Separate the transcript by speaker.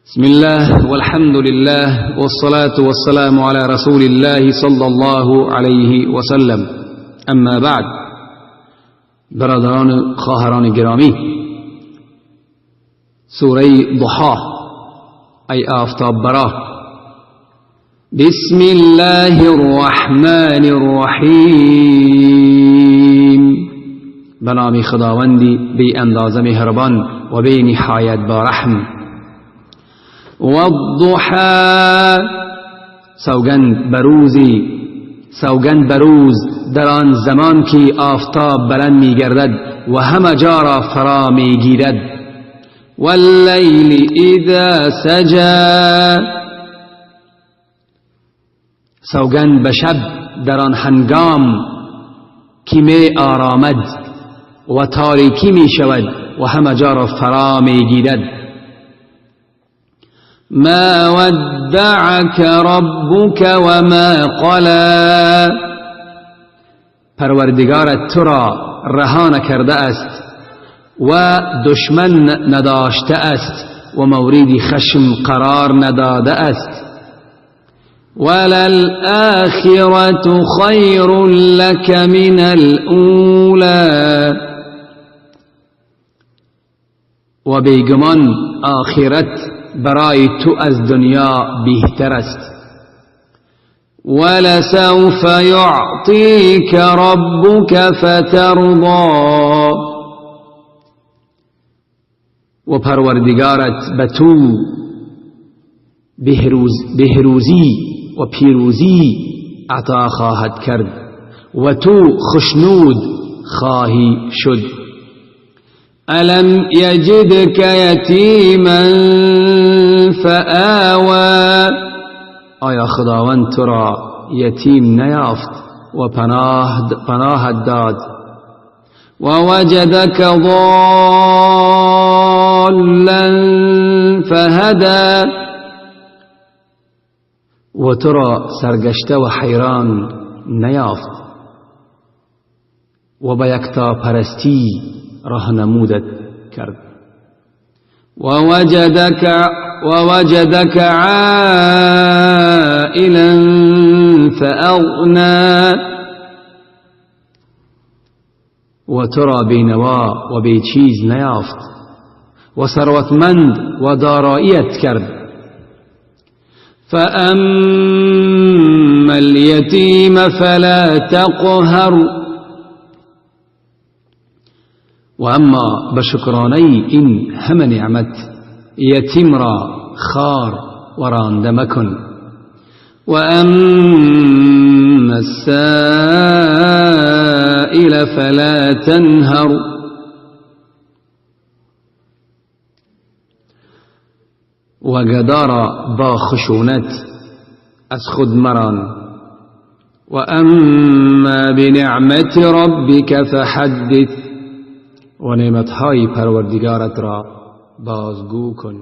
Speaker 1: بسم الله والحمد لله والصلاة والسلام على رسول الله صلى الله عليه وسلم. اما بعد، برادران خواهران گرامی، سوره ضحا ای آفتاب برا. بسم الله الرحمن الرحیم. به نام خداوندی بی اندازه مهربان و بی نهایت با رحم. والضحى، سوگند بروزی، سوگند بروز در آن زمان که آفتاب بلند میگردد و همه جا را فرا میگیرد. واللیل اذا سجى، سوگند به شب در آن هنگام که می آرامد و تاریکی می شود و همه جا را فرا می گیرد. ما ودعك ربك وما قلى، پروردگارت تو را رها نکرده است و دشمن نداشته است و مورد خشم قرار نداده است. وللآخرة خیر لك من الأولى، و بیگمان آخرت برای تو از دنیا بهتر است. ولسوف يعطيك ربك فترضى، و پروردگارت به تو بهروزی و پیروزی عطا خواهد کرد و تو خشنود خواهی شد. ألم يجدك يتيما فآوى، آیا خداوند تو را یتیم نیافت و پناهت داد؟ ووجدك ضالا فهدى، و تو را سرگشته و حیران نیافت و به یکتا پرستی راهنمودت کرد. ووجدك عائلا فأغنى، و تو را بینوا و بیچیز نیافت و ثروتمند و داراییت کرد. فأما اليتيم فلا تقهر، و اما به شکرانه این همه نعمت یتیم را خار و رانده مکن. و اما السائل فلا تنهر، و گدا را با خشونت از خود مران. و اما بنعمت ربک فحدث، و نعمتهای پروردگارت را بازگو کن.